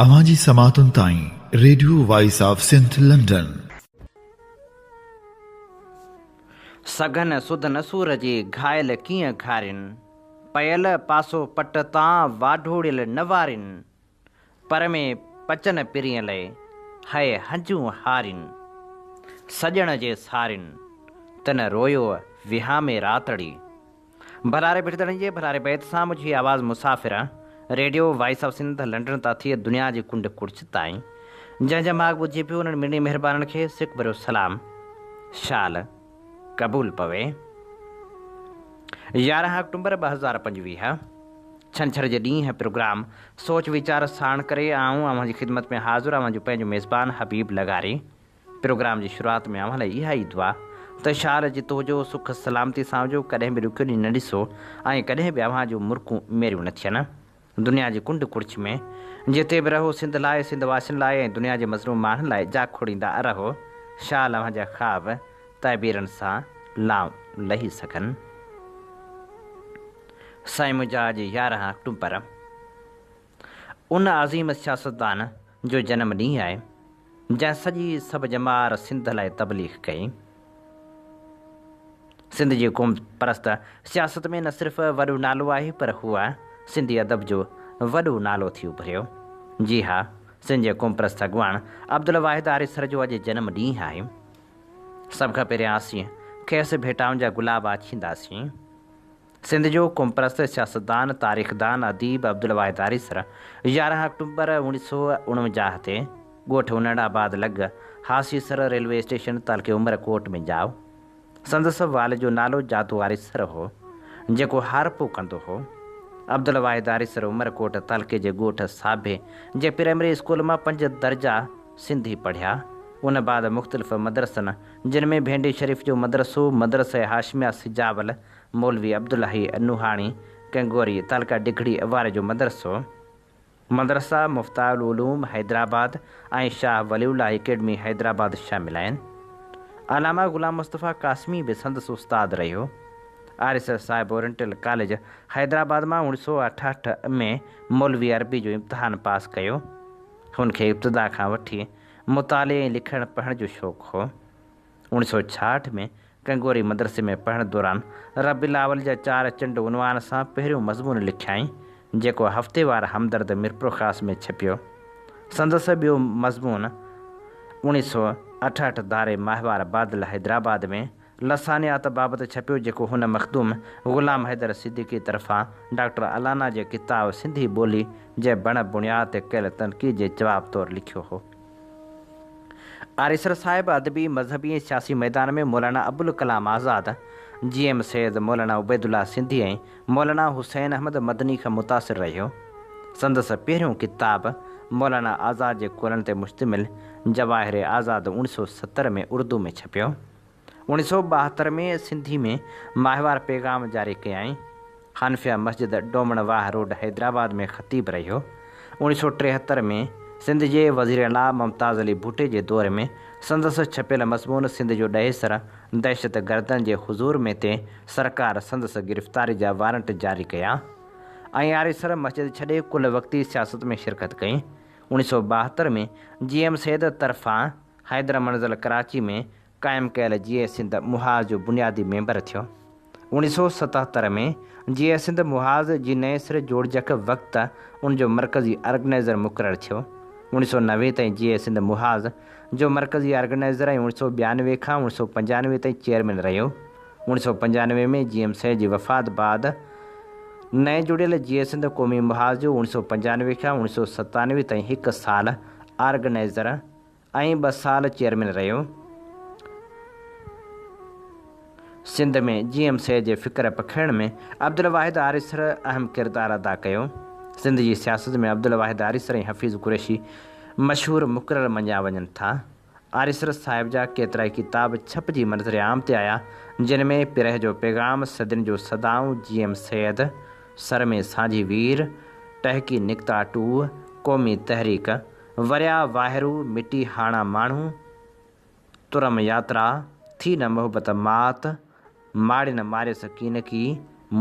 اوهان جي سماعتن تائين radio voice of Sindh London. سگهن سڌ نه سور جي، گهايل ڪيئن گهارين؟ پيل پاسو پٽ تان، واڍوڙيل نه وارين. پر ۾ پچن پرينء لئي، هئي هنجون هارين. سڄڻ جي سارين، تن رويو وهامي راتڙي. ڀلاري ڀٽدڻي جي ڀلاري بيت سان منهنجي آواز مسافر radio voice of Sindh London تان ٿي دنيا جي ڪنڊ ڪڙڇ تائين جنهن جا ماڳ ٻڌجي پيو انهن مڙني مهربانن کي سڪ ڀريو سلام شال قبول پوي. 11 آڪٽومبر 2025 ڇنڇر جي ڏينهن پروگرام سوچ ويچار ساڻ ڪري آئون اوهان جي خدمت ۾ حاضر اوهان جو پنهنجو ميزبان حبيب لغاري پروگرام جي شروعات ۾ اوهان لاء اها ئي دعا ته شال جت هجو سک سلامتي سان هجو ڪڏهن به ڏکيو ڏينهن نه ڏسو ۽ ڪڏهن به اوهان جون مرڪون ميريون نه ٿين. دنيا جي ڪنڊ ڪڙڇ ۾ جتي به رهو سنڌ لاء سنڌ واسين لاء ۽ دنيا جي مظلوم ماڻهن لاء جاکوڙيندا رهو شال اوهان جا خواب تعبيرن سان لانء لهي سگهن. سائين منهنجا اڄ 11 آڪٽوبر ان عظيم سياستدان جو جنم ڏينهن آهي، جنهن سڄي سڀ ڄمار سنڌ لاء تبليغ ڪئي. سنڌ جي قوم پرست سياست ۾ نه صرف وڏو نالو آهي پر هو سنڌي ادب جو وڏو نالو ٿي اڀريو. جي ها، سنڌ جي قوم پرست اڳواڻ عبدالواحد آريسر جو اڄ جنم ڏينهن آهي. سڀ کان پهريان اسين کيس ڀيٽائن جا گلاب آڇينداسين. سنڌ جو قومپرست سياستدان، تاريخدان، اديب عبدالواحد آريسر 11 آڪٽوبر 1949 تي ڳوٺ انڙ آباد لڳ هاسيسر ريلوي اسٽيشن تعلقي عمر ڪوٽ ۾ ڄائو. سندس والد جو نالو جادو آريسر هو، جيڪو هارپو ڪندو هو. عبدالواحد آريسر عمر ڪوٽ تعلقي جي ڳوٺ ساڀي جي پرائمري اسڪول مان پنج درجا سنڌي پڙهيا. ان بعد مختلف مدرسن جن ۾ ڀينڊي شريف جو مدرسو، مدرسه هاشميه سجاول، مولوي عبدالحي نوحاڻي، ڪنگوري، تعلقه ڊگهڙي واري جو مدرسو، مدرسه مفتاح العلوم حيدرآباد ۽ شاهه ولي الله اڪيڊمي حيدرآباد شامل آهن. علامه غلام مصطفيٰ قاسمي به سندس استاد رهيو. آريسر صاحب اورينٽل ڪاليج حيدرآباد مان 1968 ۾ مولوي عربي جو امتحان پاس ڪيو. هن کي ابتدا کان وٺي مطالعي ۽ لکڻ پڙهڻ جو شوق هو. 1966 ۾ ڪنگوري مدرسي ۾ پڙهڻ دوران ربيع الاول جا چار چنڊ عنوان سان پهريون مضمون لکيائين، جيڪو هفتيوار همدرد ميرپورخاص ۾ ڇپيو. سندس ٻيو مضمون 1968 ڌاري ماهوار بادل حيدرآباد ۾ لسانيات بابت ڇپيو جيڪو هن مخدوم غلام حيدر صديقي طرفان ڊاڪٽر الانا جي ڪتاب سنڌي ٻولي جي بڻ بڻياد تي ڪيل تنقيد جي جواب طور لکيو هو. آريسر صاحب ادبي، مذهبي ۽ سياسي ميدان ۾ مولانا ابوالڪلام آزاد، جي ايم سيد، مولانا عبيدالله سنڌي ۽ مولانا حسين احمد مدني کان متاثر رهيو. سندس پهريون ڪتاب مولانا آزاد جي قولن تي مشتمل جواهر آزاد 1970 ۾ اردو ۾ ڇپيو. 1972 ۾ سنڌي ۾ ماهوار پيغام جاري ڪيائين. حنفيه مسجد ڊومڻ واهه روڊ حيدرآباد ۾ خطيب رهيو. 1973 ۾ سنڌ جي وزيراعليٰ ممتاز علي ڀٽي جي دور ۾ سندس ڇپيل مضمون سنڌ جو ڏهيسر دهشت گردن جي حضور ۾ تي سرڪار سندس گرفتاري جا وارنٽ جاري ڪيا ۽ آريسر مسجد ڇڏي ڪل وقتي سياست ۾ شرڪت ڪئي. 1972 ۾ جي ايم سيد طرفان حيدر منزل ڪراچي ۾ قائم ڪيل جيئي سنڌ محاذ جو بنيادي ميمبر ٿيو. 1977 ۾ جيئي سنڌ محاذ جي نئين سر جوڙجڪ وقت ان جو مرڪزي آرگنائيزر مقرر ٿيو. 1990 تائين جيئي سنڌ محاذ جو مرڪزي آرگنائيزر ۽ 1992 کان 1995 تائين چيئرمين رهيو. 1995 ۾ جي ايم سيد جي وفات بعد نئين جڙيل جيئي سنڌ قومي محاذ جو 1995 کان 1997 تائين هڪ سال آرگنائيزر ۽ ٻه سال چيئرمين رهيو. سنڌ ۾ جي ايم سيد جي فڪر پکيڙڻ ۾ عبدالواحد آريسر اهم ڪردار ادا ڪيو. سنڌ جي سياست ۾ عبدالواحد آريسر ۽ حفيظ قريشي مشهور مقرر مڃيا وڃن ٿا. آريسر صاحب جا ڪيترائي ڪتاب ڇپجي منظر عام تي آيا، جن ۾ پرهه جو پيغام، صدين جو صدائون، جي ايم سيد، سر ۾ سانجهي وير، ٽهڪي نڪتا ٽوهه، قومي تحريڪ، وريا واهرو، مٽي هاڻا ماڻهو، ترم ياترا، ٿي نه محبت مات، ماڙين ماريس ڪينڪي،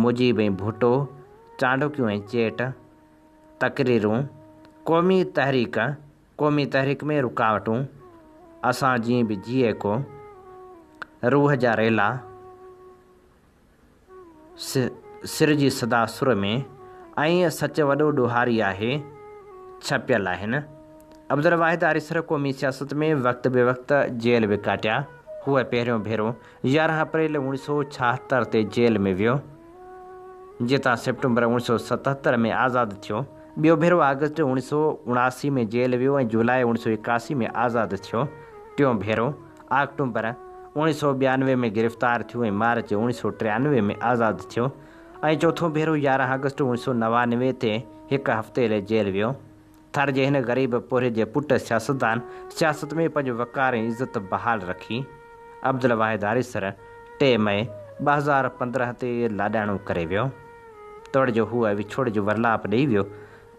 مجيب ۽ ڀٽو، چانڊوڪيون ۽ چيٽ، تقريرون، قومي تحريڪ، قومي تحريڪ ۾ رڪاوٽون، اسان جيئن به جيئي ڪو، روح جا ريلا، سر جي صدا سر ۾، ۽ سچ وڏو ڏوهاري آهي، ڇپيل آهن. عبدالواحد آريسر قومي سياست ۾ وقت به وقت جيل به ڪاٽيا. هو پهريون ڀيرو 11 اپريل 1976 تي جيل ۾ ويو، جتان سيپٽمبر 1977 ۾ آزاد ٿيو. ٻيو ڀيرو آگسٽ 1979 ۾ جيل ويو ۽ جولاء 1981 ۾ آزاد ٿيو. ٽيون ڀيرو آڪٽومبر 1992 ۾ گرفتار ٿيو ۽ مارچ 1993 ۾ آزاد ٿيو ۽ چوٿون ڀيرو 11 آگسٽ 1999 تي هڪ هفتي لئي جيل ويو. ٿر جي هن غريب پورهيت جي پٽ سياستدان سياست ۾ پنهنجو وقار ۽ عزت بحال رکي. عبدالواحد آريسر ٽي مئي 2015 تي لاڏاڻو ڪري ويو. توڙي جو هو وڇوڙي جو ورلاپ ڏئي ويو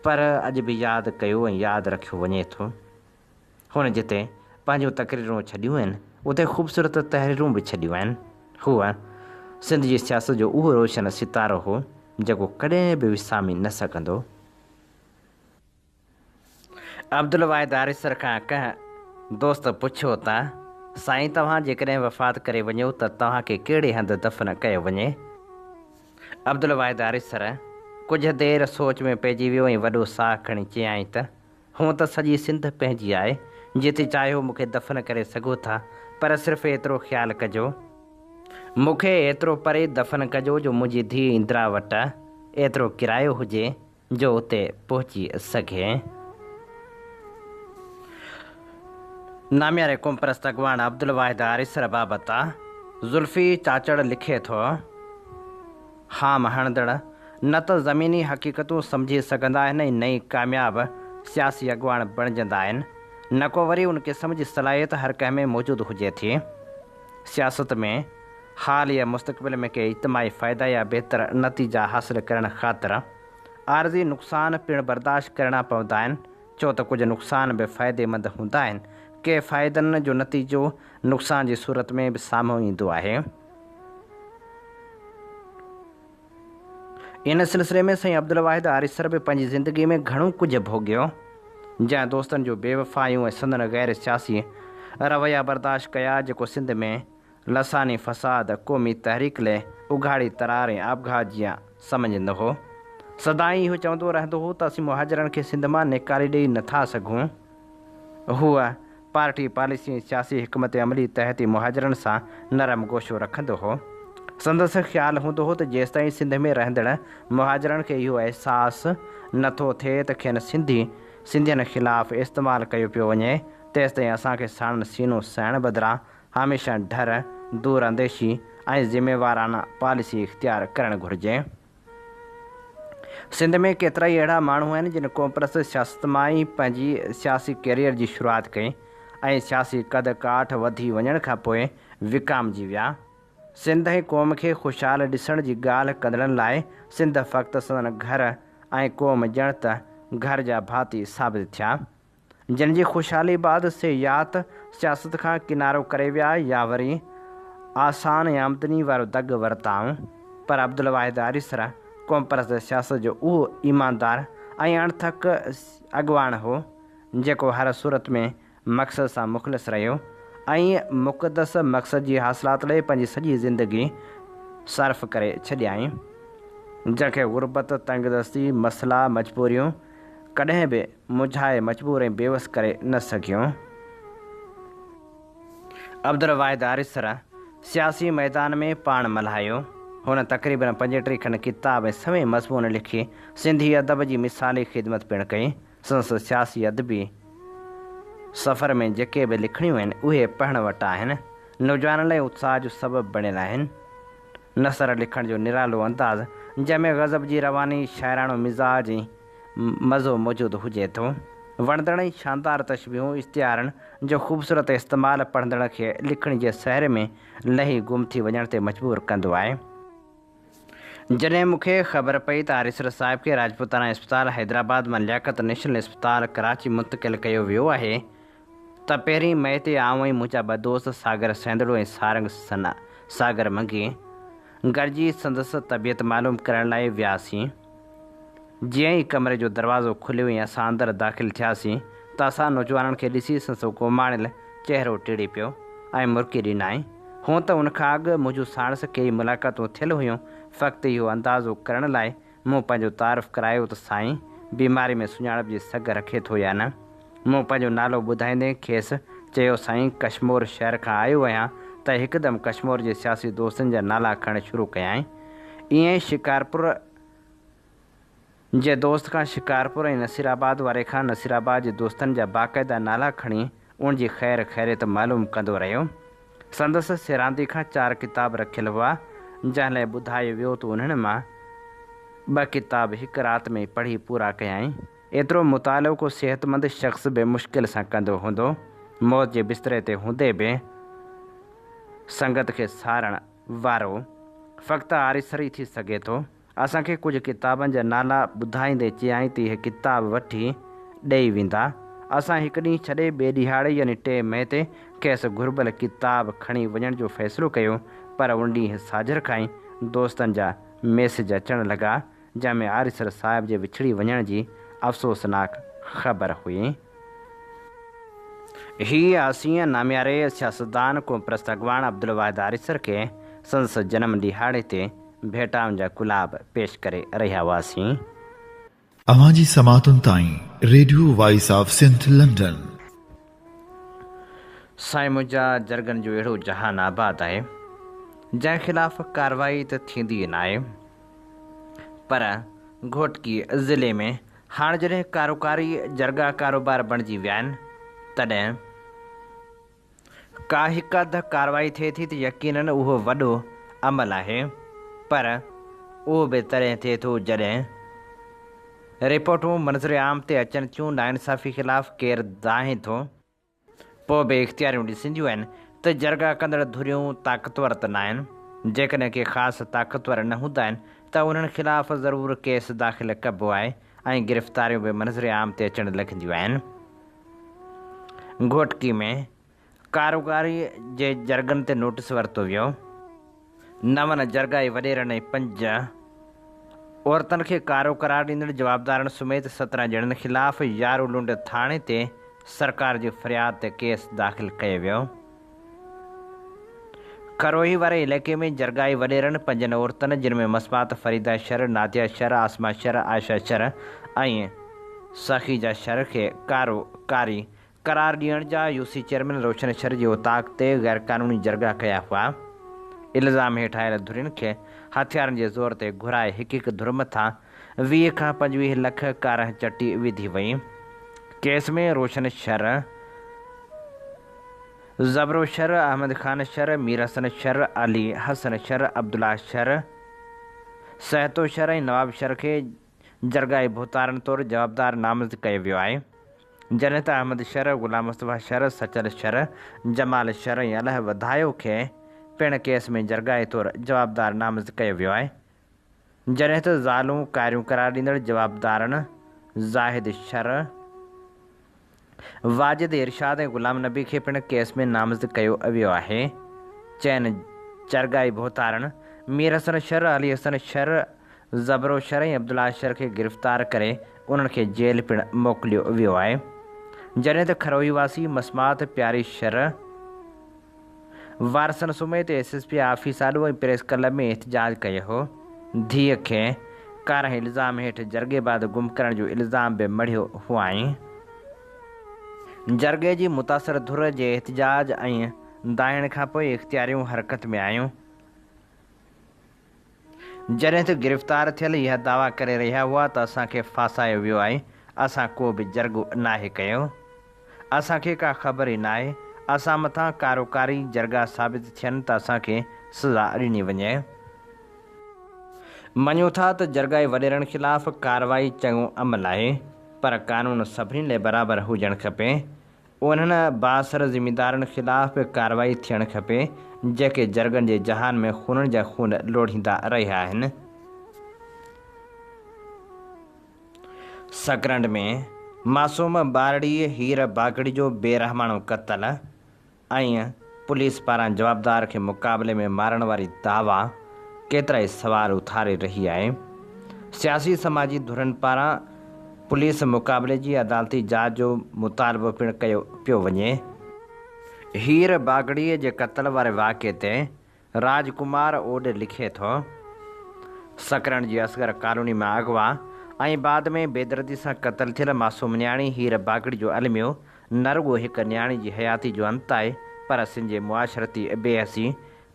پر اڄ به ياد ڪيو ۽ ياد رکيو وڃي ٿو. هن جتي پنهنجون تقريرون ڇڏيون آهن اتي خوبصورت تحريرون به ڇڏيون آهن. هو سنڌ جي سياست جو اهو روشن ستارو هو جيڪو ڪڏهن به وسامي نه سگهندو. عبدالواحد آريسر کان ڪنهن دوست پڇيو ته، سائين توهان جيڪڏهن وفات ڪري وڃو ته توهان کي ڪهڙي هنڌ دفن ڪيو وڃي؟ عبدالواحد آريسر ڪجهه دير سوچ ۾ پئجي ويو ۽ وڏو ساهه کڻي چيائين ته، هونء ته سڄي سنڌ پنهنجي آهي، جتي چاهيو مون کي دفن ڪري سگهو ٿا، پر صرف ايترو خيال ڪجو، مون کي ايترو پري دفن ڪجو جو منهنجي ڌيء اندرا وٽ ايترو ڪرايو هجي جو اتي پهچي سگهي. نامياري قومپرست اڳواڻ عبدالواحد آريسر بابت زلفي چاچڙ لکي ٿو، هام هڻندڙ نه ته زميني حقيقتون سمجهي سگهندا آهن ۽ نه ئي ڪامياب سياسي اڳواڻ بڻجندا آهن، نه ڪو وري ان قسم جي صلاحيت هر ڪنهن ۾ موجود هجي ٿي. سياست ۾ حال يا مستقبل ۾ ڪي اجتماعي فائدا يا بهتر نتيجا حاصل ڪرڻ خاطر عارضي نقصان پڻ برداشت ڪرڻا پوندا آهن، ڇو ته ڪجهه نقصان به فائديمند هوندا آهن، ڪي فائدن جو نتيجو نقصان جي صورت ۾ به سامهون ايندو آهي. ان سلسلي ۾ سائين عبدالواحد آريسر به پنهنجي زندگي ۾ گهڻو ڪجهه ڀوڳيو، جنهن دوستن جون بيوفايون ۽ سندن غير سياسي رويا برداشت ڪيا، جيڪو سنڌ ۾ لساني فساد قومي تحريڪ لئه اگهاڙي ترار ۽ آپگهات جيان سمجهندو هو. سدائين اهو چوندو رهندو هو ته اسين مهاجرن کي سنڌ مان نيڪالي ڏئي نه ٿا سگهون. هو پارٽي پاليسي ۽ سياسي حڪمت عملي تحت ئي مهاجرن سان نرم گوشو رکندو هو. سندس خيال هوندو هو ته جيستائين سنڌ ۾ رهندڙ مهاجرن کي اهو احساس نه ٿو ٿئي ته کين سنڌي سنڌين خلاف استعمال ڪيو پيو وڃي تيستائين اسان کي ساڻن سينو سهڻ بدران هميشه ڍر، دور انديشي ۽ ذميوارانه پاليسي اختيار ڪرڻ گهرجي. سنڌ ۾ ڪيترائي اهڙا ماڻهو آهن جن قومپرست سياست مان ئي پنهنجي سياسي ڪيريئر جي شروعات ڪئي ۽ سياسي قد ڪاٺ وڌي وڃڻ کان پوء وڪامجي ويا. سنڌ ۽ قوم کي خوشحال ڏسڻ جي ڳالهه ڪندڙن لاء سنڌ فقط سندن گهر ۽ قوم ڄڻ ته گهر جا ڀاتي ثابت ٿيا. جن جي خوشحالي بعد سي يا ته سياست کان ڪنارو ڪري ويا يا وري آسان ۽ آمدني وارو دڳ ورتائون پر عبدالواحد آريسر قومپرست سياست جو اهو ايماندار ۽ اڻٿڪ اڳواڻ هو جيڪو هر صورت ۾ مقصد سان مخلص رهيو ۽ مقدس مقصد جي حاصلات لئي پنهنجي سڄي زندگي صرف ڪري ڇڏيائين جنهن کي غربت، تنگدستي، مسئلا، مجبوريون ڪڏهن به منجهائي مجبور ۽ بيوس ڪري نه سگهيون. عبدالواحد آريسر سياسي ميدان ۾ پاڻ ملهايو. هن تقريباً 35 کن ڪتاب ۽ سوين مضمون لکي سنڌي ادب جي مثالي خدمت پڻ ڪئي. سندس سياسي ادبي سفر ۾ جيڪي به لکڻيون آهن، اهي پڙهڻ وٽان آهن. نوجوانن لاء اتساهه جو سبب بڻيل آهن. نثر لکڻ جو نرالو انداز، جنهن ۾ غضب جي رواني، شاعراڻو مزاج ۽ مزو موجود هجي ٿو. وڻندڙ ۽ شاندار تشبيهون، استعارن جو خوبصورت استعمال پڙهندڙ کي لکڻي جي سحر ۾ لهي گم ٿي وڃڻ تي مجبور ڪندو آهي. جڏهن مون کي خبر پئي ته آريسر صاحب کي راجپوتانا اسپتال حيدرآباد مان لياقت نيشنل اسپتال ڪراچي منتقل ڪيو ويو آهي ته پهرين مئي تي آئون ۽ منهنجا ٻه دوست ساگر سيندڙو ۽ سارنگ ساگر منگي گڏجي سندس طبيعت معلوم ڪرڻ لاء وياسين. جيئن ئي ڪمري جو دروازو کليو ۽ اسان اندر داخل ٿياسين ته اسان نوجوانن کي ڏسي سندس ڪوماڻيل چهرو ٽڙي پيو ۽ مرڪي ڏنائين. هونء ته ان کان اڳ منهنجون ساڻس ڪيئي ملاقاتون ٿيل هيون، فقط اهو اندازو ڪرڻ لاء مون پنهنجو تعارف ڪرايو ته سائين بيماري ۾ سڃاڻپ جي سگهه رکي ٿو يا نه؟ مون پنهنجو نالو ٻڌائيندي کيس چيو سائين ڪشمور شهر کان آيو آهيان ته هڪدم ڪشمور جي سياسي دوستن جا نالا کڻڻ شروع ڪيائين. ائين ئي شڪارپور جي دوست کان شڪارپور ۽ نصيرآباد واري کان نصيرآباد جي دوستن جا باقاعده نالا کڻي ان جي خير خيريت معلوم ڪندو رهيو. سندس سيراندي کان چار ڪتاب رکيل هئا، جنهن لاء ٻڌايو ويو ته انهن مان ٻه ڪتاب هڪ رات ۾ پڙهي پورا ڪيائين. ايترو مطالعو ڪو صحتمند شخص به مشڪل سان ڪندو هوندو. موت جي بستري تي هوندي به سنگت کي سارڻ وارو فقط آريسر ئي ٿي سگهي ٿو. اسان کي ڪجهه ڪتابن جا نالا ٻڌائيندي چيائين ته اهي ڪتاب وٺي ڏئي ويندا. اسان هڪ ڏينهن ڇڏي ٻئي ڏهاڙي يعني ٽي مئي تي کيس گهربل ڪتاب کڻي وڃڻ جو فيصلو ڪيو پر ان ڏينهن ساجهر کان ئي دوستن جا ميسيج اچڻ لڳا جنهن ۾ آريسر صاحب جي وڇڙي وڃڻ جي افسوسناڪ خبر هئي. هي اسين نامياري سياستدان قومپرست اڳواڻ عبدالواحد آريسر کي سندس جنم ڏهاڙي تي ڀيٽائن جا گلاب پيش ڪري رهيا هئاسين. اوهان جي سماعتن تائين radio voice of Sindh London. سائين منهنجا جرڳن جو اهڙو جهان آباد آهي جنهن خلاف ڪارروائي ته ٿيندي ئي ناهي پر گهوٽڪي ضلعي ۾ هاڻ جڏهن ڪاروڪاري جرڳا ڪاروبار بڻجي ويا آهن تڏهن ڪا هڪ اڌ ڪارروائي ٿئي ٿي ته يقينن اهو وڏو عمل آهي پر اهو به تڏهن ٿئي ٿو جڏهن رپورٽون منظر عام تي اچن ٿيون، ناانصافي خلاف ڪير دانهين ٿو، پوء به اختياريون ڏسنديون آهن ته جرڳا ڪندڙ ڌريون طاقتور ته ناهن، جيڪڏهن ڪي خاص طاقتور نه هوندا آهن ته انهن خلاف ضرور ڪيس داخل ڪبو آهي ۽ گرفتاريون به منظر عام تي اچڻ لڳنديون آهن. گهوٽڪي ۾ ڪاروڪاري جي جرڳن تي نوٽيس ورتو ويو. نون جرڳائي وڏيرن ۽ پنج عورتن کي ڪارو قرار ڏيندڙ جوابدارن سميت 17 ڄڻن خلاف يارو لنڊ ٿاڻي تي سرڪار جي فرياد تي ڪيس داخل ڪيو ويو. کروهي واري علائقي ۾ جرڳائي وڏيرن پنجن عورتن جن ۾ مسمات فريده شر، ناديه شر، عاصمه شر، عائشه شر ۽ سخيجه شر کي ڪارو ڪاري قرار ڏيڻ جا يوسي چيئرمين روشن شر جي اوطاق تي غيرقانوني جرڳا ڪيا هئا. الزام هيٺ آيل ڌرين کي هٿيارن جي زور تي گهرائي هڪ هڪ ڌر مٿان 20 کان 25 لک ڪارنهن چٽي وڌي وئي. ڪيس ۾ روشن شر، زبرو شر، احمد خان شر، مير حسن شر، علي حسن شر، عبدالله شر، سهتو شر ۽ نواب شر کي جرڳائي ڀوتارن طور جوابدار نامزد ڪيو ويو آهي. جڏهن ته احمد شر، غلام مصطفيٰ شر، سچل شر، جمال شر ۽ الهه وڌايو کي پڻ ڪيس ۾ جرڳائي طور جوابدار نامزد ڪيو ويو آهي. جڏهن ته زالون ڪاريون قرار ڏيندڙ جوابدارن زاهد شر، واجد ارشاد ۽ غلام نبي کي پڻ ڪيس ۾ نامزد ڪيو ويو آهي. چئن چرڳائي ڀوتارن مير حسن شر، علي حسن شر، زبرو شر ۽ عبدالله شر کي گرفتار ڪري انهن کي جيل پڻ موڪليو ويو آهي. جڏهن ته کروهي واسي مسمات پياري شر وارثن سميت ايس ايس پي آفيس آڏو ۽ پريس ڪلب ۾ احتجاج ڪيو هو. ڌيء کي ڪارنهن الزام هيٺ جرڳي بعد گم ڪرڻ جو الزام به مڙهيو هئائين. جرڳي جي متاثر ڌر جي احتجاج ۽ دانهڻ کانپوء اختياريون حرڪت ۾ آيون. جڏهن ته گرفتار ٿيل اها دعويٰ ڪري رهيا هئا ته اسان کي ڦاسايو ويو آهي، اسان ڪو به جرڳو ناهي ڪيو، اسان کي ڪا خبر ئي ناهي، اسان مٿان ڪاروڪاري جرڳا ثابت ٿين ته اسان کي سزا ڏني وڃي. مڃون ٿا ته جرڳائي وڏيرن خلاف ڪارروائي چڱو عمل آهي پر قانون سڀني لاء برابر هجڻ کپي، انهن بااثر ذميدارن خلاف به ڪارروائي ٿيڻ کپي، جيڪي جرڳن جي جهان ۾ خونن جا خون لوڙهيندا رهيا آهن. سڪرنڊ ۾ معصوم ٻارڙي هير باگڙي جو بي رحماڻو قتل ۽ پوليس پاران جوابدار کي مقابلي ۾ مارڻ واري دعويٰ ڪيترائي سوال اٿاري رهي آهي. سياسي سماجي ڌرين پاران پوليس مقابلي جي عدالتي جاچ جو مطالبو پڻ ڪيو پيو وڃي. هير باگڙي جي قتل واري واقعي تي راج ڪمار اوڏ لکي ٿو، سڪرنڊ جي اصغر ڪالوني مان اغوا ۽ بعد ۾ بيدردي سان قتل ٿيل معصوم نياڻي هير باگڙي جو الميو نه رڳو هڪ نياڻي جي حياتي جو انت آهي پر سنڌ جي معاشرتي بي حسي،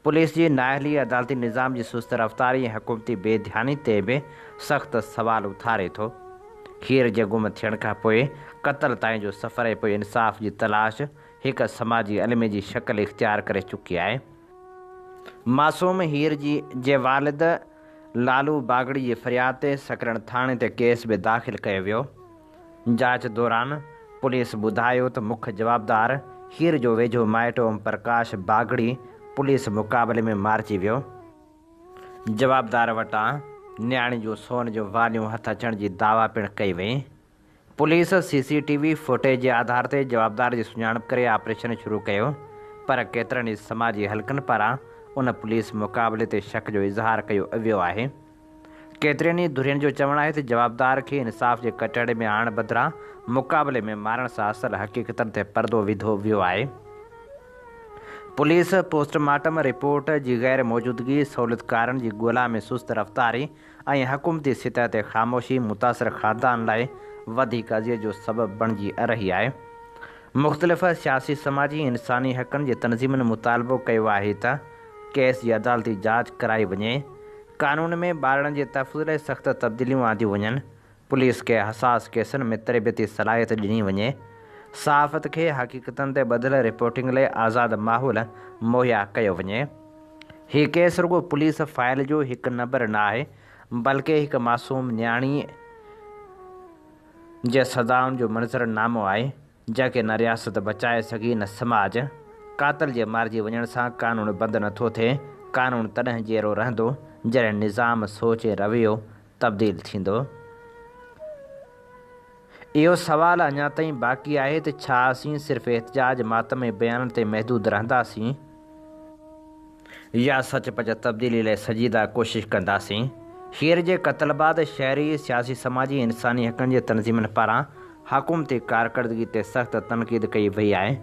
پوليس جي نااهلي، عدالتي نظام جي سست رفتاري ۽ حڪومتي بي ڌياني تي به سخت سوال اٿاري ٿو. هير جي گم ٿيڻ کان پوء قتل تائين جو سفر ۽ پوء انصاف جي تلاش هڪ سماجي الميي جي شڪل اختيار ڪري چڪي آهي. معصوم هير جي جي والد لالو باگڙي جي فرياد تي سڪرنڊ ٿاڻي تي ڪيس به داخل ڪيو ويو. جاچ دوران پوليس ٻڌايو ته مک جوابدار هير جو ويجهو مائٽ اوم پرڪاش باگڙي پوليس مقابلي ۾ مارجي ويو. جوابدار وٽان نياڻي جون سون جون واليون هٿ اچڻ جي دعويٰ پڻ ڪئي وئي. Police C C T V footage جي آڌار تي جوابدار جي سڃاڻپ ڪري آپريشن شروع ڪيو پر ڪيترن ئي سماجي حلقن پاران ان پوليس مقابلي تي شڪ جو اظهار ڪيو ويو آهي. ڪيترين ئي ڌرين جو چوڻ آهي ته جوابدار کي انصاف جي ڪٽهڙي ۾ آڻڻ بدران مقابلي ۾ مارڻ سان اصل حقيقتن تي پردو وڌو ويو آهي. پوليس پوسٽ مارٽم رپورٽ جي غير موجودگي، سهولتڪارن جي ڳولا ۾ سست رفتاري ۽ حڪومتي سطح تي خاموشي متاثر خاندان لاء وڌيڪ اذيت جو سبب بڻجي رهي آهي. مختلف سياسي، سماجي ۽ انساني حقن جي تنظيمن مطالبو ڪيو آهي ته ڪيس جي عدالتي جاچ ڪرائي وڃي، قانون ۾ ٻارڙن جي تحفظ لاء سخت تبديليون آنديون وڃن، پوليس کي حساس ڪيسن ۾ تربيتي صلاحيت ڏني وڃي، صحافت کي حقيقتن تي ٻڌل رپورٽنگ لاء آزاد ماحول مهيا ڪيو وڃي. هي ڪيس رڳو پوليس فائل جو هڪ نمبر نه آهي، بلڪه هڪ معصوم نياڻيء جي صدائن جو منظر نامو آهي، جنهن کي نه رياست بچائي سگهي نه سماج. قاتل جي مارجي وڃڻ سان قانون بند نٿو ٿئي، قانون تڏهن جيئرو رهندو، جڏهن نظام، سوچ ۽ رويو تبديل ٿيندو. اهو سوال اڃا تائين باقي آهي ته ڇا اسين صرف احتجاج، ماتم ۽ بيانن تائين محدود رهنداسين؟ يا سچ پچ تبديلي لاء سنجيده ڪوشش ڪنداسين؟ هير جي قتل بعد شهري، سياسي، سماجي ۽ انساني حقن جي تنظيمن پاران حڪومتي ڪارڪردگي تي سخت تنقيد ڪئي وئي آهي.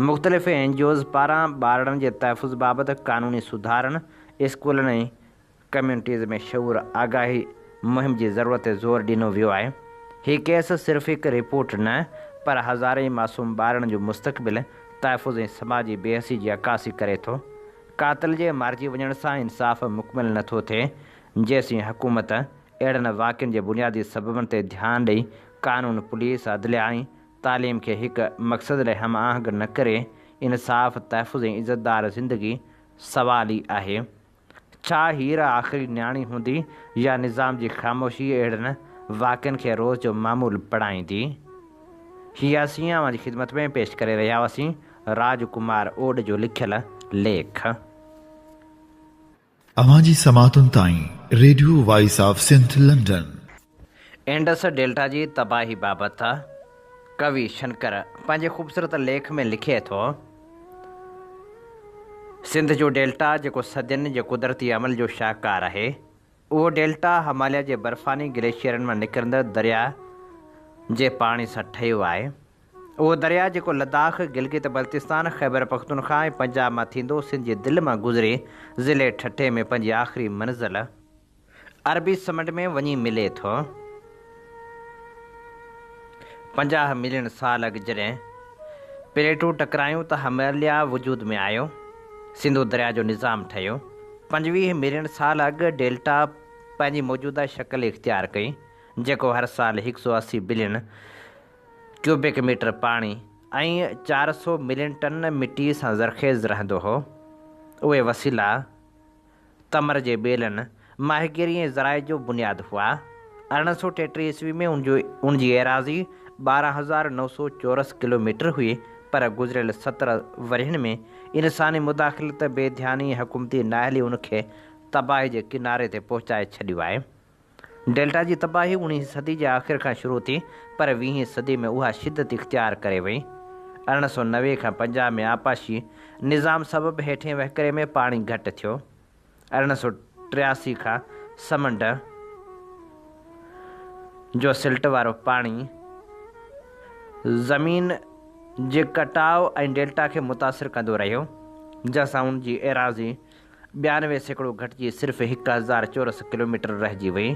مختلف اين جي اوز پاران ٻارڙن جي تحفظ بابت قانوني سڌارن، اسڪولن ۽ ڪميونٽيز ۾ شعور آگاهي مهم جي ضرورت تي زور ڏنو ويو آهي. هي ڪيس صرف هڪ رپورٽ نه پر هزارين معصوم ٻارڙن جو مستقبل، تحفظ ۽ سماجي بي حسي جي عڪاسي ڪري ٿو. قاتل جي مارجي وڃڻ سان انصاف مڪمل نه ٿو ٿئي، جيسين حڪومت اهڙن واقعن جي بنيادي سببن تي ڌيان ڏئي قانون، پوليس، عدليا ۽ تعليم کي هڪ مقصد لاء هم آهنگ نه ڪري، انصاف، تحفظ ۽ عزتدار زندگي سوالي آهي. ڇا هير آخري نياڻي هوندي يا نظام جي خاموشي اهڙن واقعن کي روز جو معمول بڻائيندي؟ هي اسين اوهان جي خدمت ۾ پيش ڪري رهيا هئاسين راج ڪمار اوڏ جو لکيل ليک. اوهان جي سماعتن تائين radio voice of Sindh London. Indus delta جي تباهي بابت ڪوي شنڪر پنهنجي خوبصورت ليک ۾ لکي ٿو. سنڌ جو ڊيلٽا جيڪو صدين جي قدرتي عمل جو شاهڪار آهي، اهو ڊيلٽا هماليه جي برفاني گليشيئرن مان نڪرندڙ درياء جي پاڻي سان ٺهيو آهي. اهو درياء جيڪو لداخ، گلگت بلتستان، خيبرپختونخواهه ۽ پنجاب مان ٿيندو سنڌ جي دل مان گذري ضلعي ٺٽي ۾ پنهنجي آخري منزل عربي سمنڊ ۾ وڃي ملي ٿو. 50 ملين سال اڳ جڏهن پليٽون ٽڪرايون ته هماليا وجود ۾ آيو. سنڌو درياء جو نظام ٺهيو. 25 ملين سال اڳ ڊيلٽا پنهنجي موجوده شڪل اختيار ڪئي، جيڪو هر سال هڪ سؤ 80 بلين ڪيوبڪ ميٽر پاڻي ۽ 400 ملين ٽن مٽي سان زرخيز رهندو هو. اهي وسيلا تمر جي ٻيلن، ماهيگيري ۽ زراعت جو بنياد هئا. 1833 عيسوي ۾ ان جو ان جي ايراضي 12,900 چورس ڪلوميٽر هئي، پر گذريل 70 ورهين ۾ انساني مداخلت، بي ڌياني ۽ حڪومتي نااهلي ان کي تباهي جي ڪناري تي پهچائي ڇڏيو آهي. ڊيلٽا جي تباهي اوڻيهين صدي جي آخر کان شروع ٿي، پر ويهين صدي ۾ اها شدت اختيار ڪري وئي. 1890 کان 50 ۾ آبپاشي نظام سبب هيٺئين وهڪري ۾ پاڻي گهٽ ٿيو. 1883 کان سمنڊ جو سلٽ وارو پاڻي زمين جي ڪٽاء ۽ ڊيلٽا کي متاثر ڪندو رهيو، جنهن سان ان جي ايراضي 92% گهٽجي صرف 1000 چورس ڪلوميٽر رهجي وئي.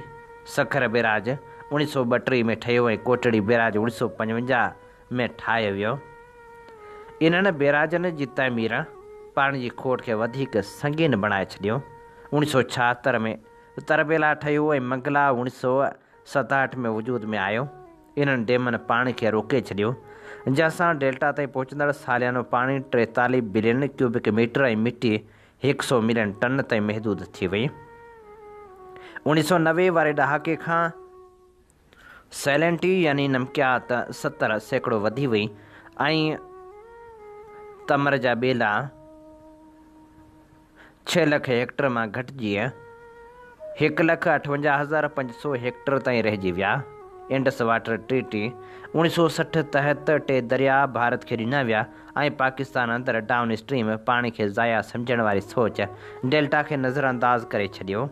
سکر بيراج 1932 ۾ ٺهيو ۽ ڪوٽڙي بيراج 1955 ۾ ٺاهيو ويو. انهن بيراجن جي تعمير پاڻي جي کوٽ کي وڌيڪ سنگين بڻائي ڇڏيو. 1976 ۾ تربيلا ٺهيو ۽ منگلا 1967 ۾ وجود ۾ آيو. انهن ڊيمن پاڻي کي روڪي ڇڏيو، جنهن سان ڊيلٽا تائين پهچندڙ ساليانو پاڻي 43 بلين ڪيوبڪ ميٽر ۽ مٽي 100 ملين ٽن تائين محدود ٿي وئي. 1990 واري ڏهاڪي کان سيلينٽي يعني نمڪيات 70% وڌي وئي ۽ تمر جا ٻيلا 6 لک هيڪٽر مان گهٽجي 1,58,500 هيڪٽر تائين رهجي ويا. انڊس واٽر ٽريٽي 1960 تحت ٽي درياء ڀارت کي ڏنا ويا ۽ پاڪستان اندر ڊائون اسٽريم پاڻي کي ضايع سمجهڻ واري سوچ ڊيلٽا کي نظرانداز ڪري ڇڏيو.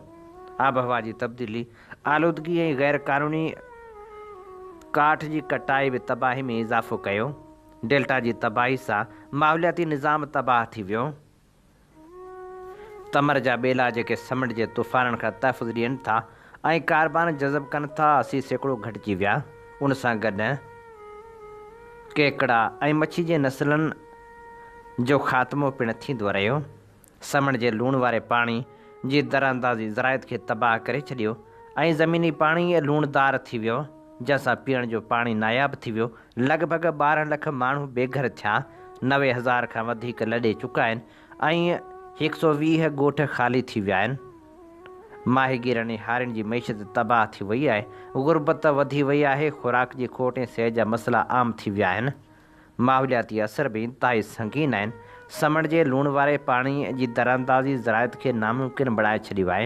آبهوا جي تبديلي، آلودگي ۽ غير قانوني ڪاٺ جي ڪٽائي به تباهي ۾ اضافو ڪيو. ڊيلٽا جي تباهي سان ماحولياتي نظام تباهه ٿي ويو. تمر جا ٻيلا جيڪي سمنڊ جي طوفانن کان تحفظ ڏين ٿا ۽ ڪاربان جذب ڪن ٿا 80% گهٽجي ويا. ان سان گڏ ڪيڪڙا ۽ مڇي جي نسلن جو خاتمو پڻ ٿيندو رهيو. سمنڊ جي لوڻ واري پاڻي جي دراندازي زراعت کي تباهه ڪري ڇڏيو ۽ زميني پاڻي لوڻدار ٿي ويو، جنهن سان پيئڻ جو پاڻي ناياب ٿي ويو. لڳ ڀڳ 12 لک ماڻهو بي گهر ٿيا، 90 هزار کان وڌيڪ لڏي چڪا آهن ۽ 120 ڳوٺ خالي ٿي ويا آهن. ماهيگيرن ۽ هارين جي معيشت تباهه ٿي وئي آهي، غربت وڌي وئي آهي، خوراڪ جي کوٽ ۽ صحت جا مسئلا عام ٿي ويا آهن. ماحولياتي اثر به انتهائي سنگين آهن. سمنڊ جي لوڻ واري پاڻي جي دراندازي زراعت کي ناممڪن بڻائي ڇڏيو آهي.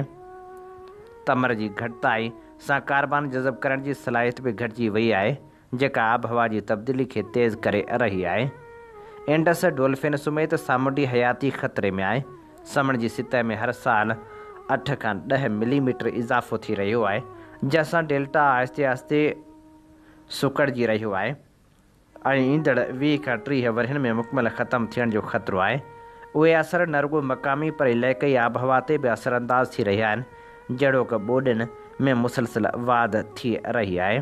تمر جي گهٽتائي سان ڪاربان جذب ڪرڻ جي صلاحيت به گهٽجي وئي آهي، جيڪا آبهوا جي تبديلي کي تيز ڪري رهي آهي. انڊس ڊولفن سميت سامونڊي حياتي خطري ۾ آهي. سمنڊ جي سطح ۾ هر سال 8 کان 10 ملي ميٽر اضافو ٿي رهيو آهي، جنهن سان ڊيلٽا آهستي آهستي سڪڙجي رهيو آهي. ۽ ايندڙ 20 کان 30 ورهين ۾ مڪمل ختم ٿيڻ جو خطرو آهي. اهي اثر نه رڳو مقامي پر علائقائي آبهوا تي به اثرانداز ٿي رهيا آهن، جهڙوڪ ٻوڏن ۾ مسلسل واڌ ٿي رهي آهي.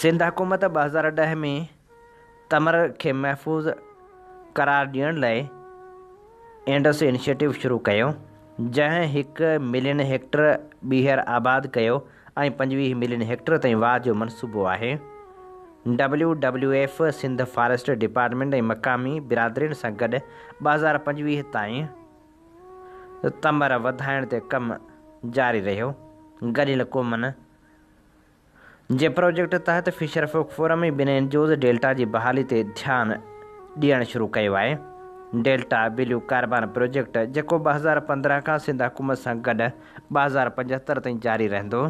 سنڌ حڪومت 2010 ۾ تمر کي محفوظ قرار ڏيڻ لاء انڊس انيشيٽو شروع ڪيو، جنهن هڪ ملين هيڪٽر ٻيهر آباد ڪيو ۽ 25 ملين هيڪٽر تائين واڌ جو منصوبو آهي. W W F, Sindh forest department ۽ مقامي برادرين سان گڏ 2025 تائين تمر وڌائڻ تي ڪم جاري رهيو. گڏيل قومن جي پروجيڪٽ تحت فشر فوڪ فورم ۽ ٻين اين جي اوز ڊيلٽا جي بحالي تي ڌيان ڏيڻ شروع ڪيو آهي. ڊيلٽا بليو ڪاربان پروجيڪٽ جيڪو 2015 کان سنڌ حڪومت سان گڏ 2075 تائين جاري رهندو،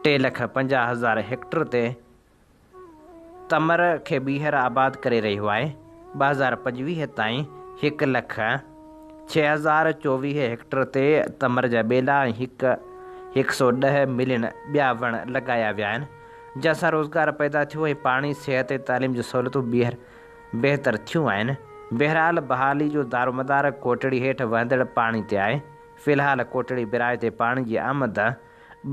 3,50,000 هيڪٽر تي تمر کي ٻيهر آباد ڪري رهيو آهي. 2025 تائين 1,06,024 هيڪٽر تي تمر جا ٻيلا ۽ هڪ 110 ملين ٻيا وڻ لڳايا ويا آهن، جنهن سان روزگار پيدا ٿيو ۽ پاڻي، صحت ۽ تعليم جون سهولتون ٻيهر بهتر ٿيون آهن. بهرحال بحالي جو دارومدار ڪوٽڙي هيٺ وهندڙ پاڻي تي آهي. في الحال ڪوٽڙي بئراج تي پاڻي جي آمد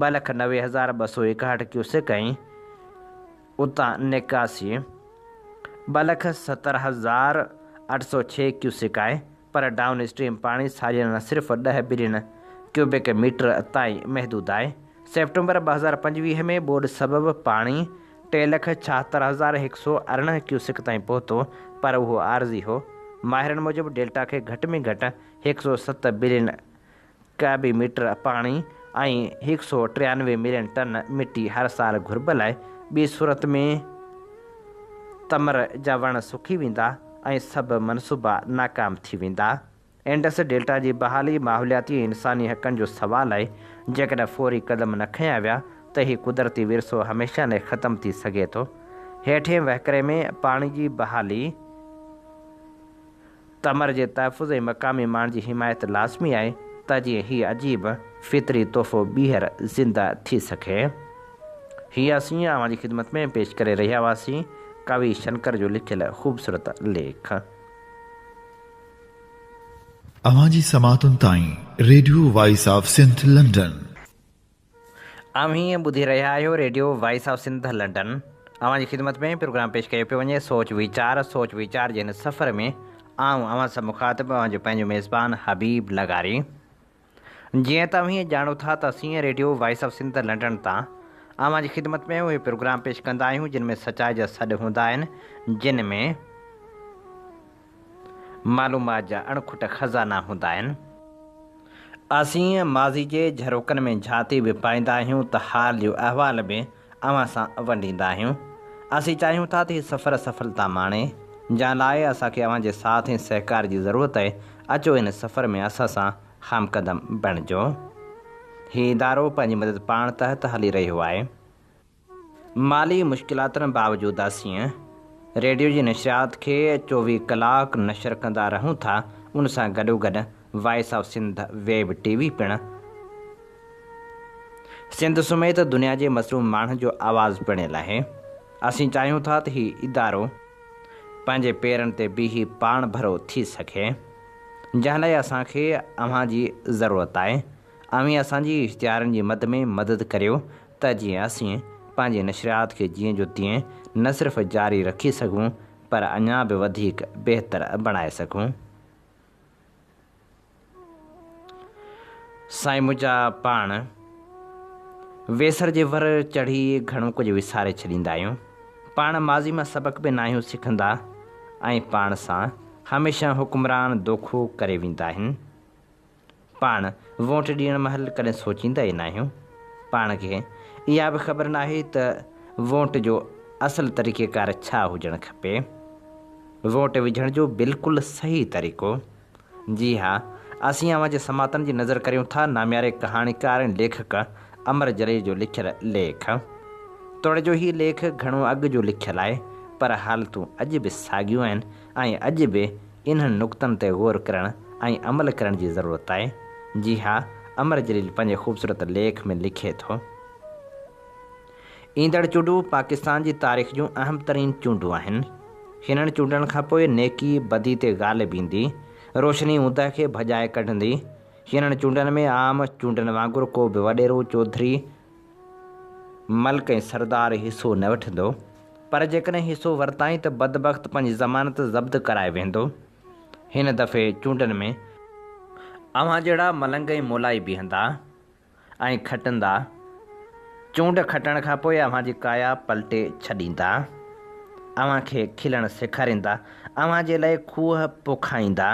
2,90,261 ڪيوسڪ ۽ اتان نيڪاسي 2,70,806 ڪيوسڪ آهي پر ڊائون اسٽريم پاڻي ساليانه صرف 10 بلين ڪيوبڪ ميٽر تائين محدود آهي. سيپٽمبر 2025 ۾ ٻوڏ سبب پاڻي 3,76,118 ڪيوسڪ تائين پهتو پر اهو عارضي هو. ماهرن موجب ڊيلٽا کي گهٽ ۾ گهٽ 107 بلين ڪعبي ميٽر پاڻي ۽ 193 ملين ٽن مٽي هر سال گهربل آهي، ٻي صورت ۾ تمر جا وڻ سڪي ويندا ۽ سڀ منصوبا ناڪام ٿي ويندا. انڊس ڊيلٽا جي بحالي ماحولياتي ۽ انساني حقن جو سوال آهي، جيڪڏهن فوري قدم نه کنيا ويا ته هي قدرتي ورثو هميشه لاء ختم ٿي سگهي ٿو. هيٺين وهڪري ۾ پاڻي جي بحالي. تمر جي تحفظ ۽ مقامي ماڻهن جي حمايت لازمي آهي ته جيئن هي عجيب. فطري تحفو ٻيهر زنده ٿي سگهي. هي اسين اوهان جي خدمت ۾ پيش ڪري رهيا هئاسين ڪوي شنڪر جو لکيل خوبصورت ليک. اوهان جي سماعتن تائين radio voice of Sindh London. اوهين ٻڌي رهيا آهيو radio voice of Sindh London. اوهان جي خدمت ۾ پروگرام پيش ڪيو پيو وڃي سوچ ويچار سوچ ويچار جي هن سفر ۾ آئون اوهان سان مخاطب اوهان جو پنهنجو ميزبان حبيب لغاري. جيئن ته اوهين ڄاڻو ٿا ته اسين radio voice of Sindh London تان اوهان جي خدمت ۾ اهي پروگرام پيش ڪندا آهيون جن ۾ سچائي جا سڏ هوندا آهن جن ۾ معلومات جا اڻ کٽ خزانا هوندا آهن. اسين ماضي جي جهروڪن ۾ جهاتي به پائيندا آهيون ته حال جو احوال به اوهان سان ونڊيندا آهيون. اسين چاهيون ٿا ته هي سفر سڦلتا ماڻي، جنهن لاء اسان کي اوهان جي ساٿ ۽ سهڪار جي ضرورت آهي. اچو هن سفر ۾ اسان سان هم قدم بڻجو. هي ادارو پنهنجي مدد پاڻ تحت هلي رهيو آهي. مالي مشڪلاتن باوجود اسين ريڊيو جي نشريات کي 24 ڪلاڪ نشر ڪندا رهون ٿا ان سان گڏوگڏ voice of Sindh web T V پڻ سنڌ سميت دنيا جي مظلوم ماڻهن جو آواز بڻيل آهي اسين چاهيون ٿا ته هي ادارو پنهنجي پيرن تي بيهي پاڻ ڀرو ٿي سگهي جنهن لاء اسان کي اوهان جي ضرورت آهي اوهين اسان جي اشتهارن جي مد ۾ مدد ڪريو ته جيئن اسين پنهنجي نشريات کي جيئن جو تيئن نه صرف جاري رکي سگهون پر اڃا به وڌيڪ بهتر بڻائي سگهون. سائين منهنجا پاڻ ويسر جي ور چڙهي گهڻو ڪجهه وساري ڇڏيندا آهيون. پاڻ ماضي مان سبق به ناهيون سکندا ۽ پاڻ سان هميشه حڪمران دوکو ڪري ويندا آهن. پاڻ ووٽ ڏيڻ مهل ڪڏهن سوچيندا ئي ناهيون. پاڻ کي اها به خبر ناهي ته ووٽ جو اصل طريقيڪار ڇا هجڻ کپي. ووٽ وجهڻ جو بلڪل صحيح طريقو. جي ها، اسين اوهان جي سماعتن جي نظر ڪريون ٿا نامياري ڪهاڻيڪار ۽ ليکڪ امر جليل جو لکيل ليک. توڙي جو هي ليک گهڻو اڳ جو لکيل آهي پر حالتون اڄ به ساڳيون آهن ۽ اڄ به انهن نقطن تي غور ڪرڻ ۽ عمل ڪرڻ جي ضرورت آهي. جي ها، امر جليل پنهنجي خوبصورت ليک ۾ لکي ٿو. ايندڙ چونڊون پاڪستان جي تاريخ جون اهم ترين چونڊون آهن. هنن چونڊن کانپوء نيڪي بدي تي غالب ايندي، روشني اوندهه کي ڀڄائي ڪڍندي. هنن چونڊن ۾ عام چونڊن وانگر ڪو به وڏيرو، چوڌري، ملڪ ۽ سردار حصو نه وٺندو، پر جيڪڏهن حصو ورتائين ته بدبخت پنهنجي ضمانت ضبط ڪرائي ويهندو. هن دفعي چونڊن ۾ اوهان جهڙا ملنگ ۽ مولائي بيهندا ۽ کٽندا. چونڊ کٽڻ کان پوء اوهان جي ڪايا پلٽي ڇڏيندا. اوهان کي کلڻ سيکاريندا. اوهان جي لاء کوهه پوکائيندا.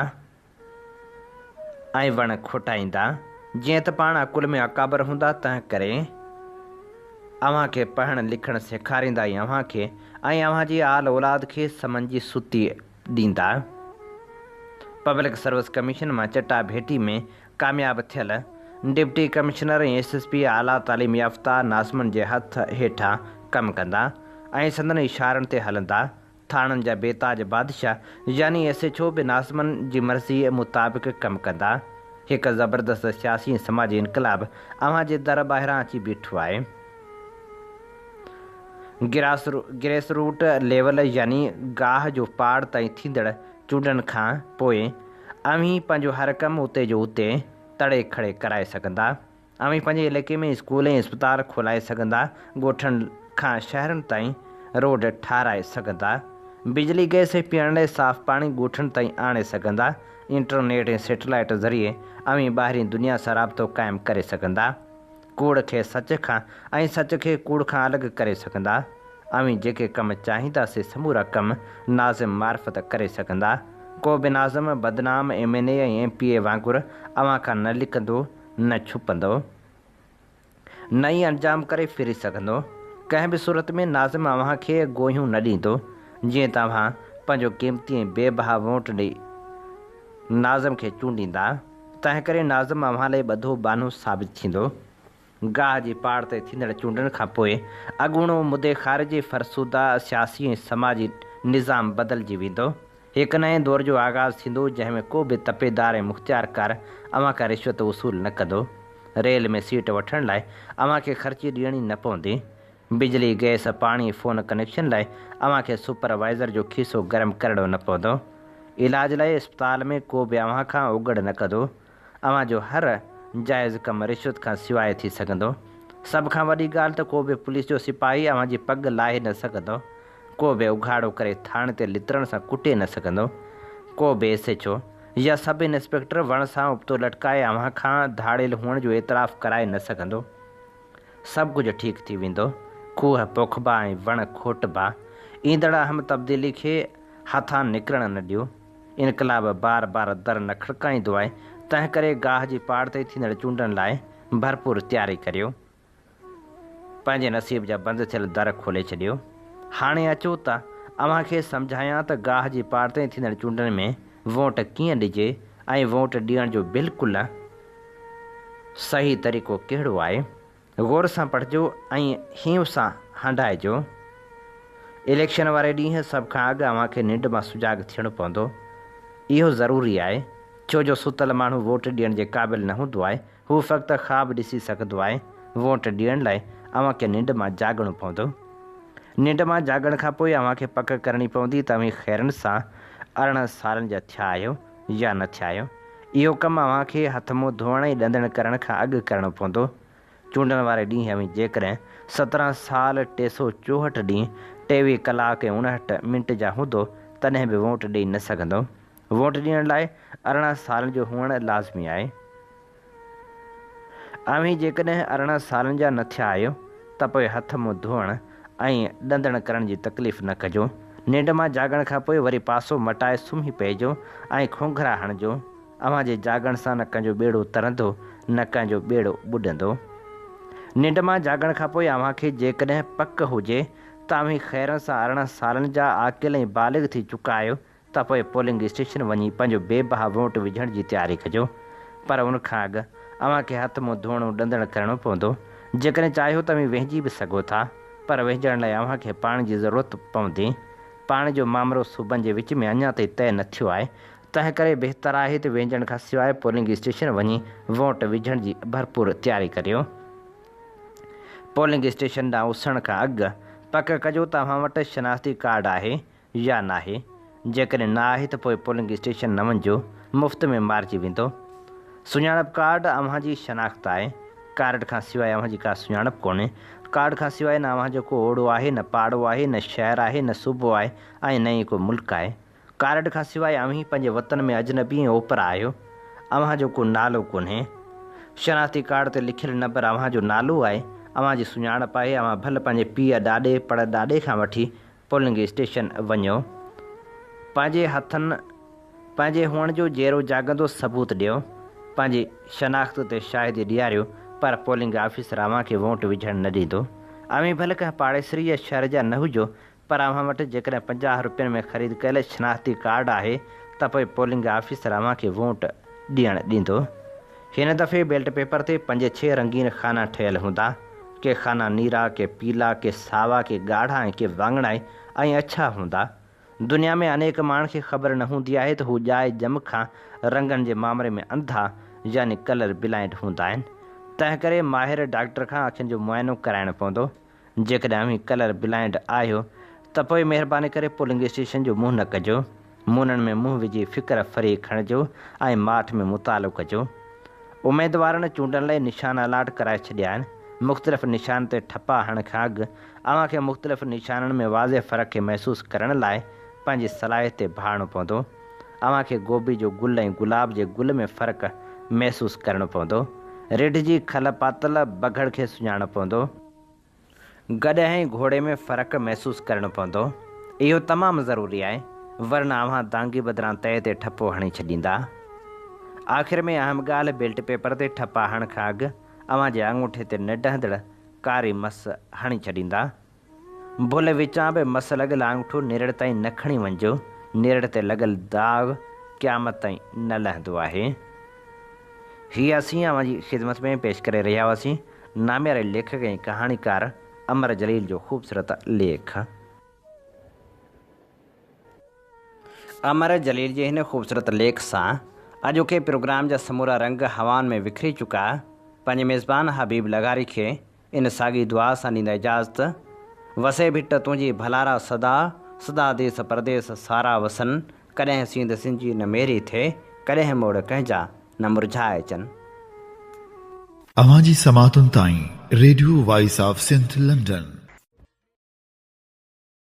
۽ وڻ کوٽائيندا، جيئن ته پاڻ عقل ۾ اڪابر هوندا، تنهن ڪري اوهان کي پڙهڻ لکڻ سيکاريندا ۽ اوهان کي ۽ اوهان جي آل اولاد کي سمن جي ستي ڏيندا. پبلڪ سروس ڪميشن مان چٽا ڀيٽي ۾ ڪامياب ٿيل deputy commissioner ۽ S S P اعليٰ تعليم يافته ناظمن جي هٿ هيٺان ڪم ڪندا ۽ سندن اشارن تي هلندا، ٿاڻن جا بي تاج بادشاهه يعني ايس ايڇ او به ناظمن جي مرضيء مطابق ڪم ڪندا. هڪ زبردست سياسي ۽ سماجي انقلاب اوهان جي در ٻاهران اچي بيٺو آهي. گريس روٽ ليول يعني گاهه جو پاڙ تائين ٿيندڙ چونڊن کان پوء اوهين پنهنجو هر ڪم اتي جو اتي تڙي کڙي ڪرائي سگهندا. اوهين پنهنجي علائقي ۾ اسڪول ۽ اسپتال کولائي سگهندا، ڳوٺن کان شهرن تائين روڊ ٺاهرائي سگهندا، بجلي، گئس ۽ پيئڻ لاء صاف پاڻي ڳوٺن تائين آڻي سگهندا، انٽرنيٽ ۽ سيٽلائيٽ ذريعي اوهين ٻاهرين دنيا سان رابطو قائم ڪري سگهندا، ڪوڙ کي سچ کان ۽ سچ کي ڪوڙ کان الڳ ڪري سگهندا، اوهين جيڪي ڪم چاهيندا سي سمورا ڪم ناظم معرفت ڪري سگهندا، ڪو به ناظم بدنام ايم اين اي ۽ ايم پي اي وانگر اوهان کان نه لڪندو، نه ڇپندو، نه ئي انجام ڪري ڦري سگهندو. ڪنهن به صورت ۾ ناظم اوهان کي گوهيون نه ڏيندو، جيئن ته اوهان پنهنجو قيمتي ۽ بي بها ووٽ ڏئي ناظم کي چونڊيندا، تنهنڪري ناظم اوهان لاء ٻڌو ٻانهو ثابت ٿيندو. گاهه جي پاڙ تي ٿيندڙ چونڊن کان پوء اڳوڻو مدي خارجي فرسوده سياسي ۽ سماجي نظام بدلجي ويندو. هڪ نئين دور جو آغاز ٿيندو، جنهن ۾ ڪو به تپيدار ۽ مختيارڪار اوهان کان رشوت وصول نه ڪندو. ريل ۾ سيٽ وٺڻ لاء اوهان کي خرچي ڏيڻي نه پوندي. بجلي، گئس، پاڻي، فون ڪنيڪشن لاء اوهان کي سپروائيزر جو کيسو گرم ڪرڻو نه پوندو. علاج لاء اسپتال ۾ ڪو به اوهان کان اوڳڙ نه ڪندو. اوهان جو هر جائز ڪم رشوت کان سواء ٿي سگهندو. سڀ کان وڏي ڳالهه ته ڪو به پوليس جو سپاهي اوهان جي پڳ لاهي نه سگهندو. ڪو به اگهاڙو ڪري ٿاڻي تي لتڙڻ سان ڪٽي نه سگهندو. ڪو به ايس ايڇ او يا سب انسپيڪٽر وڻ سان ابتو لٽڪائي اوهان کان ڌاڙيل هئڻ جو اعتراف ڪرائي نه سگهندو. سڀ ڪجهه ٺيڪ ٿي ويندو. کوهه پوکبا ۽ وڻ کوٽبا. ايندڙ اهم تبديلي کي هٿان نڪرڻ نه ڏيو. انقلاب بار بار در نه کڙڪائيندو آهي، تنهنڪري گاهه جي پاڙ تي ٿيندڙ چونڊن لاء ڀرپور تياري ڪريو. پنهنجي نصيب جا بند ٿيل در کولي ڇڏيو. هاڻي اچو ته اوهان کي سمجهايان ته گاهه جي پاڙ تي ٿيندڙ چونڊن ۾ ووٽ ڪيئن ڏجي ۽ ووٽ ڏيڻ جو بلڪل صحيح طريقو ڪهڙو آهي. غور سان پڙهجو ۽ هينئون سان هنڊائجو. اليڪشن واري ڏينهن سڀ کان اڳ اوهان کي ننڊ مان سجاڳ ٿيڻو پوندو. اهو ضروري آهي، ڇو جو ستل ماڻهو ووٽ ڏيڻ جي قابل نه هوندو آهي. هو فقط خواب ڏسي سگهندو آهي. ووٽ ڏيڻ لاء اوهان کي ننڊ مان جاڳڻو پوندو. ننڊ مان جاڳڻ کان پوء اوهان کي پڪ ڪرڻي پوندي ته اوهين خيرن سان 18 سالن جا ٿيا آهيو يا نه ٿيا آهيو. اهو ڪم اوهان کي هٿ منهن ڌوئڻ ۽ ڏندڻ ڪرڻ کان اڳ ڪرڻو پوندو. چونڊڻ واري ڏينهن اوهين جيڪڏهن 17 سال 364 ڏينهن 23 ڪلاڪ ۽ 59 منٽ جا هوندو تڏهن به ووٽ ڏئي نه سگهندو. ووٽ ڏيڻ لاء 18 سالن جو هئڻ لازمي آهي. اوهين جيڪڏهن 18 سالن جا نه ٿيا آهيو ته پوء هٿ منهن ڌوئڻ ۽ ڏندڻ ڪرڻ جي تڪليف نه ڪجو. ننڊ مان جاڳڻ کان پوء وري پاسو مٽائي سمهي پئجو ۽ کونگهرا هڻجو. اوهان جي جاڳڻ سان نه ڪنهن جو ٻيڙو ترندو نه ڪنهن جو ٻيڙو ٻڏندو. ننڊ مان جاڳڻ کان پوء اوهان کي جيڪڏهن پڪ هجي ته اوهين خيرن سان 18 سالن جا عاقل ۽ بالغ ٿي چڪا آهيو ته پوء پولنگ اسٽيشن وڃي پنهنجو بي بها ووٽ وجهڻ جي تياري ڪجو. پر ان کان اڳ اوهان کي هٿ منهن ڌوئڻو ڏندڻ ڪرڻو پوندو. جيڪڏهن چاهيو ته اوهين وهنجي به سگهو ٿا. پر وهنجڻ لاء اوهان کي پاڻي جي ضرورت پوندي. پاڻي جو مامرو صوبن جي وچ ۾ اڃا تائين طئي نه ٿيو آهي. تنهن ڪري بهتر آهي ته وهنجڻ کان سواء پولنگ اسٽيشن وڃي ووٽ وجهڻ جي ڀرپور تياري ڪريو. پولنگ اسٽيشن ڏانهن اسهڻ کان اڳ پڪ ڪجو ته اوهان وٽ شناختي ڪارڊ آهي. يا ناهي؟ جيڪڏهن نه آهي ته پوء پولنگ اسٽيشن نه وڃجو، مفت ۾ مارجي ويندو. سڃاڻپ ڪارڊ اوهان جي شناخت آهي. ڪارڊ کان سواء اوهان جي ڪا سڃاڻپ ڪونهي. ڪارڊ کان سواء نه اوهان جو ڪو اوڙو آهي، نه پاڙو آهي، نه شهر آهي، نه صوبو آهي ۽ نه ئي ڪو ملڪ آهي. ڪارڊ کان سواء اوهين پنهنجي وطن ۾ اجنبي ۽ اوپرا آهيو. اوهان جو ڪو نالو ڪونهي. شناختي ڪارڊ تي لکيل نمبر اوهان جو نالو آهي، اوهان جي سڃاڻپ آهي. اوهان ڀل پنهنجي پيء، ڏاڏي، پڙ ڏاڏي کان وٺي پولنگ اسٽيشن وڃو، پنهنجي هٿن پنهنجي هئڻ جو جيئرو جاڳندو ثبوت ڏيو، پنهنجي شناخت تي شاهدي ڏياريو، پر پولنگ آفيسر اوهان کي ووٽ وجهڻ نه ڏيندو. اوهين ڀل ڪنهن پاڙيسري يا شهر جا نه هجو، پر اوهان وٽ جيڪڏهن 50 روپين ۾ خريد ڪيل شناختي ڪارڊ آهي ته پوء پولنگ آفيسر اوهان کي ووٽ ڏيڻ ڏيندو. هن دفعي بيلٽ پيپر تي پنج ڇهه رنگين خانا ٺهيل هوندا. ڪي خانا نيرا، ڪي پيلا، ڪي ساوا، ڪي ڳاڙها ۽ ڪي واڱڻائي ۽ اڇا هوندا. دنيا ۾ انيڪ ماڻهن کي خبر نه هوندي آهي ته هو ڄائي ڄم کان رنگن جي مامري ۾ انڌا يعني ڪلر بلائنڊ هوندا آهن. تنهنڪري ماهر ڊاڪٽر کان اکين جو معائنو ڪرائڻو پوندو. جيڪڏهن اوهين ڪلر بلائنڊ آهيو ته پوء مهرباني ڪري پولنگ اسٽيشن جو منهن نه ڪجو. مونن ۾ منهن وجهي فڪر ڦرهي کڻجو ۽ ماٺ ۾ مطالعو ڪجو. اميدوارن چونڊن لاء نشان الاٽ ڪرائي ڇڏيا آهن. مختلف نشان تي ٺپا هڻڻ کان اڳ اوهان کي مختلف نشانن ۾ واضح فرق کي محسوس ڪرڻ لاء پنهنجي صلاحيت تي ڀاڙڻو پوندو. اوهان کي گوبي جو گل ۽ گلاب جي گل ۾ فرق محسوس ڪرڻو پوندو. رڍ جي کل پاتل بگهڙ کي سڃاڻڻو پوندو. گڏهه ۽ گهوڙي ۾ فرق محسوس ڪرڻو پوندو. اهو تمام ضروري آهي، ورنه اوهان دانگي بدران تئي تي ٺپو هڻي ڇڏيندا. آخر ۾ اهم ڳالهه بيلٽ پيپر تي ٺپا هڻڻ کان اڳ اوهان جي آڱوٺي تي نه ڊهندڙ ڪاري مس هڻي ڇڏيندا. ڀل وچان به مس لڳل آڱوٺو نرڙ تائين نه کڻي وڃجو، نرڙ تي لڳل داغ قيامت تائين نه لهندو آهي. هي اسين اوهان جي خدمت ۾ پيش ڪري رهيا هئاسين نامياري ليکڪ ۽ ڪهاڻيڪار امر جليل جو خوبصورت ليک. امر جليل جي هن خوبصورت ليک سان اڄوڪي پروگرام جا سمورا رنگ هوائن ۾ وکري چڪا. پنهنجي ميزبان حبيب لغاري کي ان ساڳي دعا سان ڏيندا اجازت، وسي ڀٽ تنهنجي ڀلارا سدا، سدا ديس پرديس سارا وسن، ڪڏهن سينڌ سنجي نه ميري ٿئي، ڪڏهن موڙ ڪنهن جا نه مرجهائجن. اوهان جي سماعتن تائين radio voice of Sindh London.